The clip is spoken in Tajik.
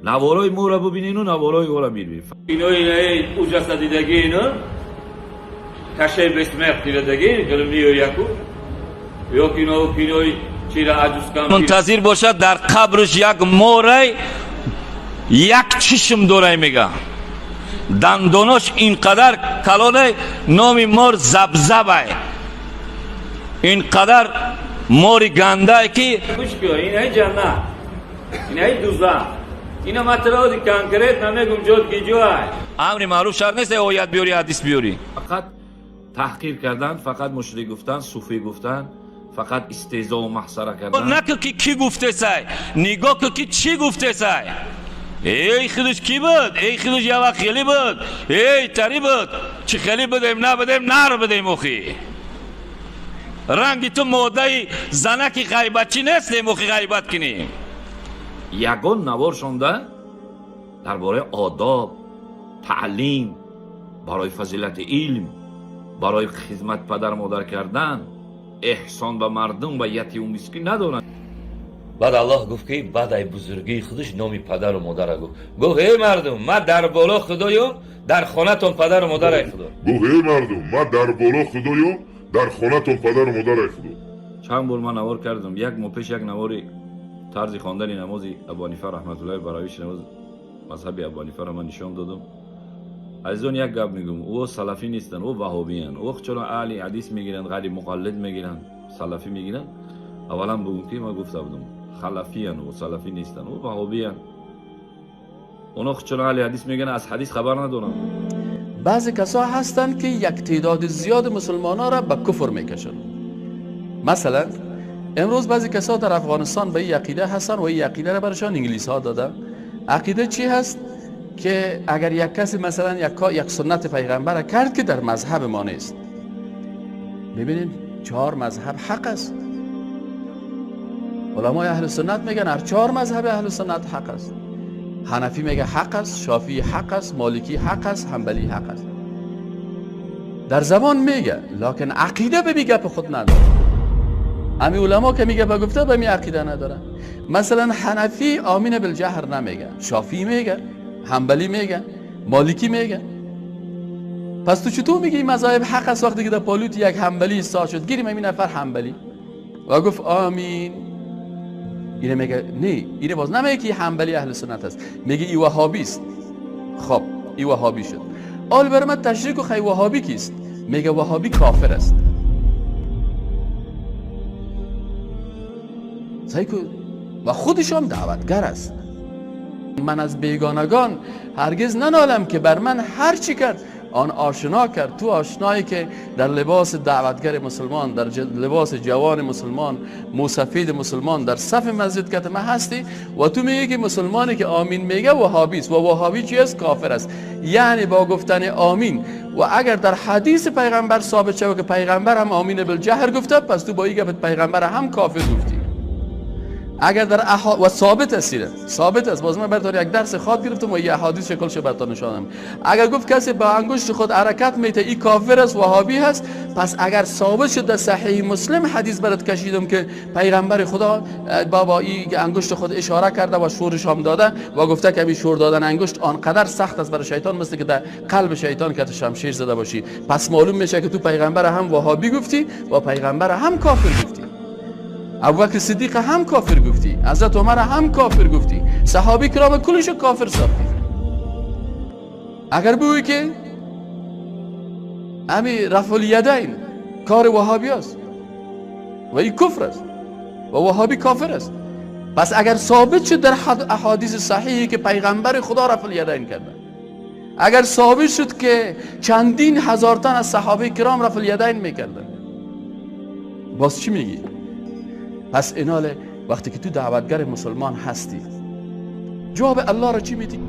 Наворои моро бубинену наворои ора бибинед. Ино инаи ужаса дидаги, ино кашаи бессмертный дидаги гилмиё яку ё кино кинои чира аҷускан. Мунтазир бошад, дар қабрш як морай як чишм дорай, мега, дандонош инқадар калонай, номи мор Забзабай, инқадар мори гандае ки Гӯш кун, инаи ҷаннат, инаи дузах, ина матраоди конкрет намегум, ҷод гиҷоай. Амри маъруф шарт нест, оят биёри, ҳадис биёрӣ. Фақат таҳқир кардан, фақат мушрик гуфтан, суфӣ гуфтан, фақат истеҳзову маҳсара кардан. Накӣ ки кӣ гуфтесай, нигоҳ кӣ ки чӣ гуфтесай. Эй, худаш кӣ буд? Эй, худаш як вақт хеле буд, эй, тари буд, чӣ хеле будем, набудем, нар будем. Охи, ранги ту модаи занаки ғайбатчӣ нестем, охи, ғайбат кунем. Ягон навор шонда дар бораи одоб, таълим, барои фазилати илм, барои хизмат падар модар кардан, эҳсон ба мардум ва ятиму мискин надоранд. Баъд Аллоҳ гуфт ки баъд ай бузургии худаш номи падару модара гуфт. Гуфт: «Эй мардум, ман дар боло худоём, дар хонатон падару модарай худо». Гуфт: «Эй мардум, ман дар боло худоём, дар хонатон падару модарай худо». Чанд бор ман навор кардам. Як моҳ пеш як навори тарзи хондани намози Абу Ҳанифа раҳматуллоҳи ба равиши намоз мазҳаби Абу Ҳанифаро ман нишон додам. Азизон, як гап мегӯм: ӯ салафӣ нестанд, ӯ ваҳобиянд. Ӯ чаро аҳли ҳадис мегиранд, ғайри муқаллид мегиранд, салафӣ мегиранд? Аввалан бугӯм, ки ман гуфта будам, халафиянд, ӯ салафӣ нестанд, ӯ ваҳобиянд. Оно чаро аҳли ҳадис мегиранд, аз ҳадис хабар надоранд. Баъзе касо ҳастанд, ки як теъдоди зиёд мусулмонҳо را به کفر میکشند. مثلا امروز بعضی کسا در افغانستان به این عقیده هستن و این عقیده را برشان انگلیس ها دادن. عقیده چی هست؟ که اگر یک کسی مثلا یک سنت پیغمبر کرد که در مذهب ما نیست. ببینید، چهار مذهب حق است. علمای اهل سنت میگن هر چهار مذهب اهل سنت حق است. حنفی میگه حق است، شافعی حق است، مالکی حق است، حنبلی حق است. در زبان میگه، لکن عقیده به میگه خود نداره. امی علما که میگه به گفته به می عقیده نداره. مثلا حنفی آمین بالجهر نمیگه، شافعی میگه، حنبلی میگه، مالکی میگه. پس تو چطور میگی مذاهب حق است وقتی که در پالوت یک حنبلی ایستاد شد؟ گیریم همین نفر حنبلی و گفت آمین، اینه میگه نه، اینه باز نمیگه که حنبلی اهل سنت است، میگه ای وهابی است. خب، ای وهابی شد. آل بر من تشریح کو، خی وهابی کیست؟ میگه وهابی کافر است. سعی و خودش هم دعوتگر است. من از بیگانگان هرگز ننالم که بر من هر چی کرد آن آشنا کرد. تو آشنایی که در لباس دعوتگر مسلمان، در لباس جوان مسلمان، موسفید مسلمان، در صف مسجد که ما هستی و تو میگی که مسلمانی که آمین میگه وهابی است و وهابی چی است؟ کافر است. یعنی با گفتن آمین و اگر در حدیث پیغمبر ثابت شود که پیغمبر هم آمین بالجهر گفته، پس تو با این پیغمبر هم کافر گفتی. اگر در و ثابت است، ثابت است. باز من براتون یک درس خواد گرفتم و یه احادیث شکلش براتون نشانم. اگر گفت کسی با انگشت خود حرکت میته ای کافر است، وهابی هست، پس اگر ثابت شد در صحیح مسلم حدیث برات کشیدم که پیغمبر خدا بابا ای انگشت خود اشاره کرده و شورش هم داده و گفته که این شور دادن انگشت آنقدر سخت است برای شیطان مثل که در قلب شیطان که شمشیر زده باشی، پس معلوم میشه که تو پیغمبر هم وهابی گفتی و پیغمبر هم کافر گفتی، ابوبکر صدیق هم کافر گفتی، حضرت عمر هم کافر گفتی، صحابی کرام کلش کافر ساختی. اگر بگویی که امی رفع الیدین کار وهابی است و این کفر است و وهابی کافر است، پس اگر ثابت شد در احادیث صحیحی که پیغمبر خدا رفع الیدین کرده، اگر ثابت شد که چندین هزار تن از صحابه کرام رفع الیدین میکردن، باز چی میگی؟ پس ایناله وقتی که تو دعوتگر مسلمان هستی، جواب الله را چی میدی؟